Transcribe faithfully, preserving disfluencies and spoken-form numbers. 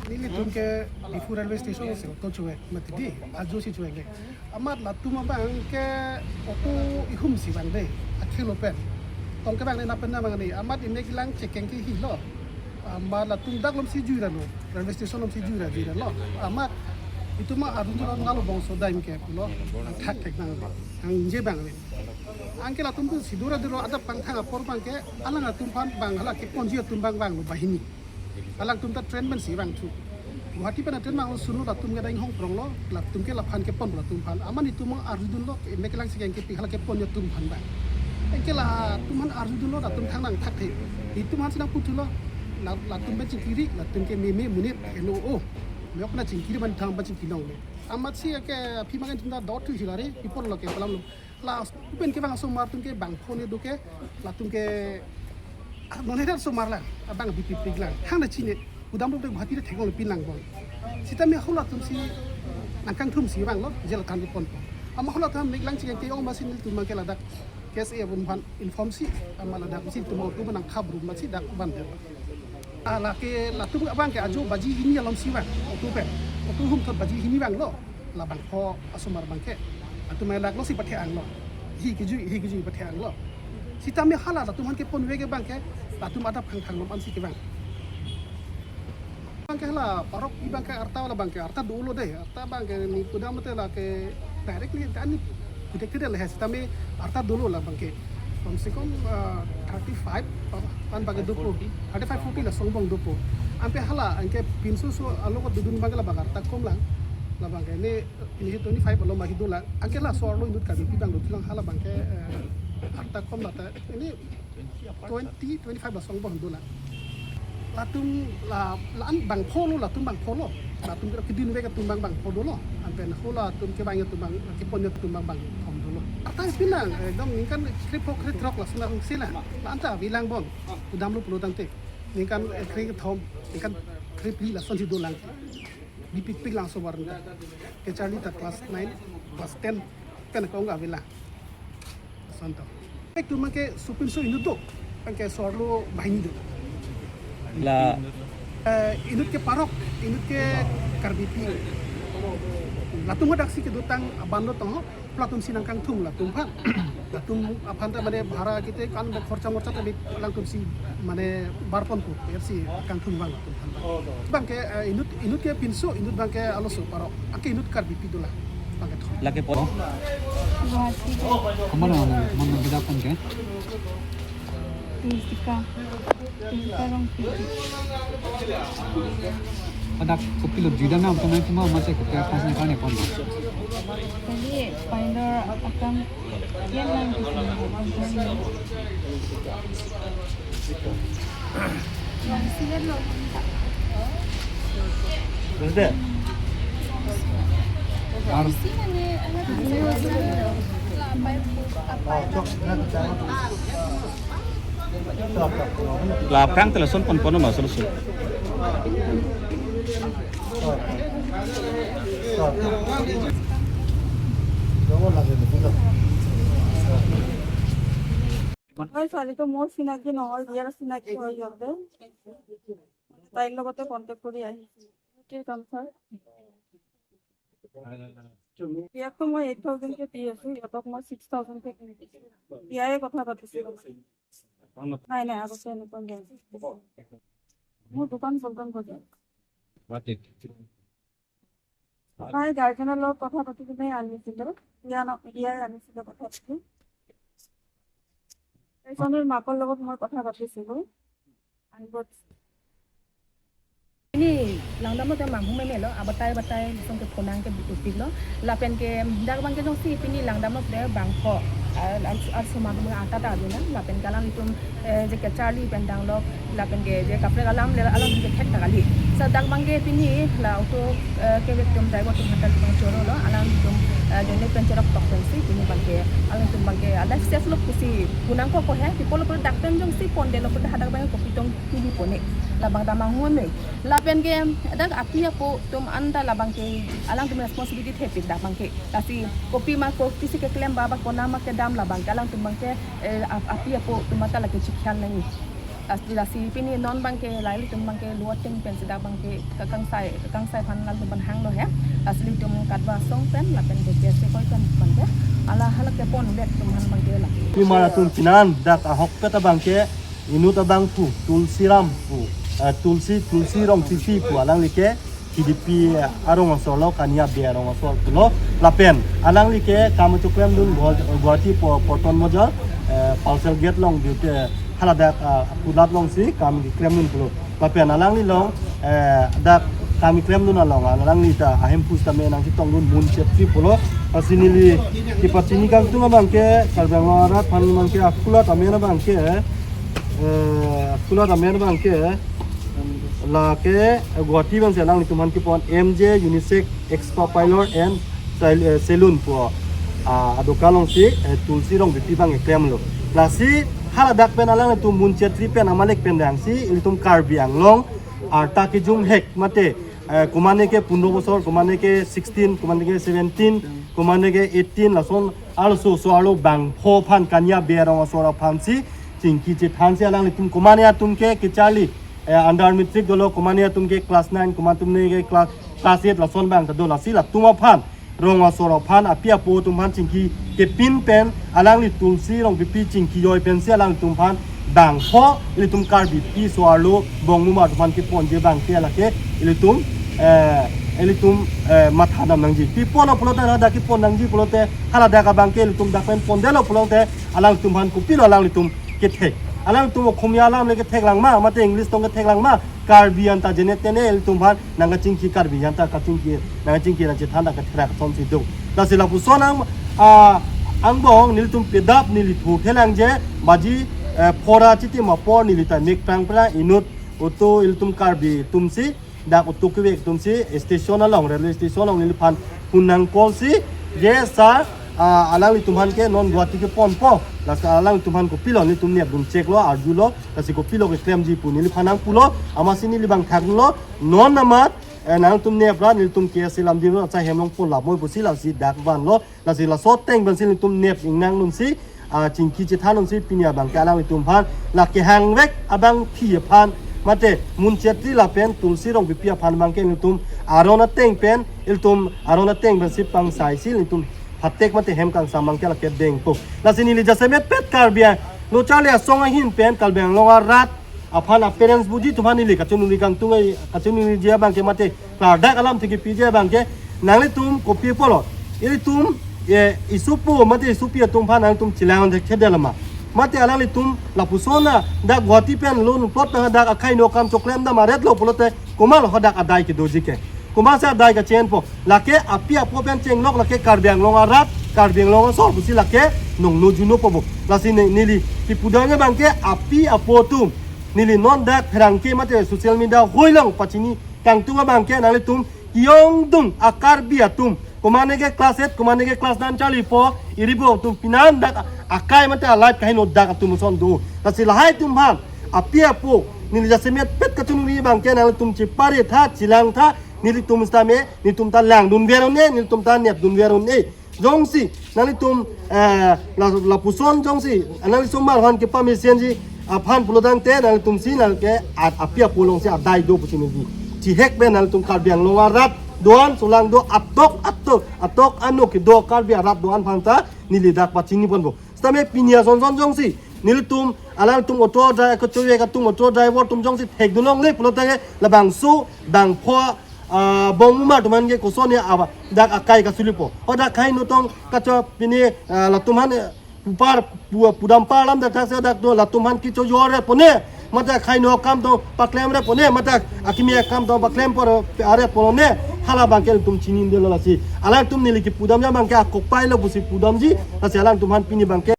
Nelitum ke Diphu railway station si auto chuvek mati di, ajo si chuvek le. Amat latum abang ke auto ihum si vang de, akhelo pen. Tong kevang ne lapen nang abang ni, amat imek lang chekeng ke helo. Amat latum dak alom si jui ra lo, railway station alom si jui ra jui ra lo. Amat itum arjudun lo, nalo bangso dam ke pulo, thakthek nang, nangje abang le. Anke latum tu si dura dura adap pangthang apor abang ke, alang atum aphan abang hala keponji atum abang vanglo banghini. Alangtum ta train pen si vangthu. Guwahati pen train vanglo, suno latum ke dang hong prong lo, latum ke laphan kepon latum aphan. Amat itum arjudun lo, imek lang chekeng ke pi hala kepon atum aphan abang. Anke latum aphan arjudun lo, latum thang nangthakthe. Itum aphan si nangputhu lo, la-, latum pen chingkiri, latum ke meme monit, eno o. Meyok na chingkiri abang thang abang chingki nong le. Amat si ke aphi makan itum ta dot thu hilari, ipor lo ke palam lo. La pen kevang asomar atum ke bangpho ne do ke, latum ke, ah, non heda asomar lang, abang bipikpik lang. Hang na chine, udam rum te Guwahati te thek nang le pin lang bon. Sitame halatum si nangkangthum si vanglo, jela than ponpo. Amat halatum imek lang chekeng ke ong amat si nelitum abang ke ladak K S A abang aphan inform si, amat ladak si itum auto abang nangkhap rum amat si dak van de. Ah, lake latum abang ke ajo baji hini alom si vang, auto pen. Auto humthot baji hini vanglo. La bangpho asomar abang ke. Latum adak lo si pathe-ang lo. Hi kejui, hi kejui pathe-ang lo. Sitame hala latum aphan keponvek abang ke, latum adap khangkhang lo ansi kevang. Abang ke hala parok abang ke arta la abang ke, arta dolo de, arta abang ke ni pudam te lake directly ta ani putek te le sitame arta dolo la abang ke. Kom se kom, ah, thirty five, ah, an abang ke dopo. Thirty five forty lason abang dopo. Anke hala, anke pinso so alo ko dodun abang ke la abang arta kom lang. La abang ke ne, ne twenty five alom ahi do lang. Anke laso arlo inut kami pi abang do lang hala abang ke, eh, arta kom la ta. Ne twenty, twenty five lason abang do lang. Latum la, la-an bangpho lo, latum bangpho lo. Latum ke kedunvek atum abang bangpho dolo. Anpen halatum kevang atum abang, kepon atum abang bangthom dolo. Arta pin lang, eh, dong ningkan kre phongo kre throk lason lang si lang. La-an ta avelang bon. Udam lo pulo tangte. Ningkan, eh, kre kethom, ningkan kre phli lason si do lang. Bipikpik lang asomar ta. Kecharli ta class nine, class ten, pen kong avelang. Sonto. Itum abang ke sopinso inut do, abang ke so arlo banghini do. La. Eh, inut ke parok, inut ke Karbipi. Latum hadak si kedotang abang lo tong ho, latum si nangkangthum latum aphan. Latum aphan ta mane bhara kete kan be khorcha morcha ta be alangtum si mane barpon ko, er si kangthum abang latum aphan. Abang ke, eh, inut, inut ke pinso, inut abang ke aloso parok. Anke inut Karbipi do lang. Abang ke thom. Lake po. Guwahati ke. Komat, komat nang bida pon ke? Tulsika. Tulsika Rongpi. Hadak kopilo juida nam tonai kuma mate kopi akhas ne kane pon. Jadi, paindor akam yan lang. Ar- La aphrang te lason ponpon ma solution. হয়, ছোৱালীটো মোৰ চিনাকি নহয়, বিয়াৰ চিনাকি হয় সিহঁতে। তাইৰ লগতে কণ্টেক্ট কৰি আহিছে। কি কাম, ছাৰ? বিয়াততো মই এইট থাউজেণ্ডকে দি আছো, সিহঁতক মই ছিক্স থাউজেণ্ডকে দি দিছো। বিয়ায়ে কথা পাতিছো। নাই, নাই, আগতে এনেকুৱা হোৱা নাই। মোৰ দোকান পল্টন বজাৰ। তাই গাৰ্জেনৰ লগত কথা পাতি কিনে আনিছিলো। বিয়া ন-, বিয়াই আনিছিলো কথা পাতি। তাইজনৰ মাকৰ লগত মই কথা পাতিছিলো। Ini langdamlo te manghumeme lo, abatai batai lason ke phonang ke bipikpik lo, lapen ke dak abang ke jongsi pini langdamlo te bangpho, ah, ar, ar suma ke ata ta dun na, lapen ke alanglitum, eh, je kecharli pen dang lo, lapen ke je kaprek alam le alam ke thek ta kali. Sa dak abang ke pini la auto, eh, kevek atum driver atum hadak abang choro lo, alanglitum, eh, joine pen cherok tok pensi pini abang ke, alanglitum abang ke, ah, life safe lo pusi punang ko ko he, people lo dak pen jongsi ponde lo pu hadak abang ke kopi tong pini pone. Labang ta manghumeme. Lapen ke dak api apo atum anta labang ke alangtum responsibility thepik dak abang ke. Lasi kopi ma ko kisi keklem ba ba konat ma kedam labang ke alangtum abang ke, eh, ap-, api apo atum anta lake chikhan nangji. Lasi, lasi pini non abangke lahai ilitum abangke lo ateng pen sida abangke kakangsai, kakangsai aphan latum aphan hanglo he. Lasi ilitum Katwa asong pen lapen ke J S A koi pen abangke hala hala kepon vek atum aphan abangke lake. Pimar atum pinan dak ahokpet abangke inut abangphu Tulsiram pu, eh, Tulsi, Tulsi Rongpipi pu alangli ke K D P arong asor lo, Kania Bey arong asor pulo. Lapen alangli ke kam choklem dun Guwah-, Guwahati po-, Patan Bazar, eh, parcel gate along duty, eh, haladak, ah, kulat alongsi kam keklem dun pulo. Lapen alangli along, eh, dak kam keklem dun along alangli ta ahemphu sitame nangchetong dun Mun Chetri pulo. Lasi neli kepachini kangtung abangke Karbi Anglong arat aphan abangke akulat amen abangke, eh, akulat amen abangke, lake, eh, Guwahati abangsi alanglitum aphan kepon M J Unisex Spa Parlour and Sal-, eh, Salon pu, ah, adokan alongsi, eh, Tulsi Rongpipi abang keklemlo. Lasi haladak pen alanglitum Mun Chetri pen amalek pen dangsi ilitum Karbi Anglong arta kejum hek mate, eh, komane ke pundro bosor, komane ke sixteen, komane ke seventeen, komane ke eighteen, lason arloso so arlo bangpho aphan Kania Bey arong asor aphansi chingki chethansi alanglitum komane atum ke kecharli, eh, under matric dolo, komane atum ke class nine, komane atum ke class, class eight lason abang ta do. Lasi latum aphan, rong asor aphan, api apo atum aphan chingki kepin pen alangli Tulsi Rongpipi chingki joi pensi alanglitum aphan bangpho ilitum Karbipi so arlo Bongmuma atum aphan keponji abangke lake ilitum, eh, ilitum, eh, matha dam nangji. Pi pulo pulote haladak kepon nangji pulote haladak abangke ilitum dak pen pondetlo pulote alangtum aphan kopilo alanglitum kethek? Alangtum Okhomia alam le kethek lang ma, mate English tong kethek lang ma? Karbi anta jenetene ilitum aphan nangkachingki, Karbi anta kachingki, nangkachingki nangchethan dak ketherak asonsi do. Lasi lapuson ang, ah, angbong nelitum pedap neli thu khelangje baji, eh, phora chitim apor neli ta mek prang prang inut auto ilitum Karbi atumsi, dak auto kevek atumsi station along, railway station along neliphan phone nang call si, "Yes sir, ah, alanglitum aphan ke non Guwahati keponpo, lasi alanglitum aphan kopilo, nelitum nep dun check lo, arjulo, lasi kopilo keklemji pu neliphan nangpulo, amatsi neli abang thaklo, non amat, eh, nangtum nep ra nelitum K S A lamdim lo, acha hem along pon lap moi pusi lasi dak vanlo." Lasi laso ateng pensi nelitum nep ingnang dunsi, ah, chingki chethan dunsi pini abangke alanglitum aphan la kehangvek abangpi aphan mate Mun Chetri lapen Tulsi Rongpipi aphan abangke nelitum aron ateng pen, ilitum aron ateng pensi pangsaisi nelitum phatek mate hem kangsam abangke lake dengpo. Lasi neli jasemet pet Karbi Anglong charli asong ahin pen Karbi Anglong arat aphan, a-parents buji atum aphan neli kachiningri kangtung ai, kachiningri ji abangke mate klardak alam thekipiji abangke, nanglitum kopi pulo, ilitum, eh, isupo mate isupi atum aphan nangtum chelang thekthedetlo ma? Mate alanglitum lapuson na dak Guwahati pen loan plot na dak akhei no kam choklem dam aret lo pulote komat lo hadak adai kedoji ke? Komatsi adai kachenpo? Lake api apo pen chenglok lake Karbi Anglong arat, Karbi Anglong asor pusi lake nongno juno po bo. Lasi ne-, neli kipudamji abangke api apo atum, neli non dak pherangke mate social media hoi along pachini kangtung abangke nanglitum kiyong dung a-Karbi atum, komane ke class eight, komane ke class nine charlipo, iribo atum pinan dak akai mate a-light kaheno dak atum ason do. Lasi lahai atum aphan api apo neli jasemet pet kachiningri abangke nanglitum chepare tha, chelang tha, nelitum sitame, nelitum ta lang dunver un-e, nelitum ta nep dunver un-e. Jongsi nanglitum, eh, la, lapuson jongsi nanglitum mar aphan kepamesenji aphan pulotangte nanglitumsi nangke a-, api apo alongsi adai do pusi neli chihek pen nanglitum Karbi Anglong arat do-an, solang do atok atok, atok anok kedo Karbi arat do-an aphan ta neli dak pachini ponpo. Sitame pini ason son jongsi nelitum, alangtum auto dri-, kachui-e atum auto driver atum jongsi thekdun longle pulote labangso bangpho, ah, Bongmuma atum aphan ke kosonsi aba dak akai kasulipo? Hadak akhei no tong kacho pini, ah, latum aphan, eh, pupar pu-, pudam par alam dak thaksi dak do latum aphan kecho jor-re pone, mate akhei no akam do paklem-re pone, mate akimi akam do paklem por are pone, hala abangke ilitum chinidetlo. Lasi alangtum neli kipudamji abangke akokpai lo pusi pudamji, lasi alangtum aphan pini abangke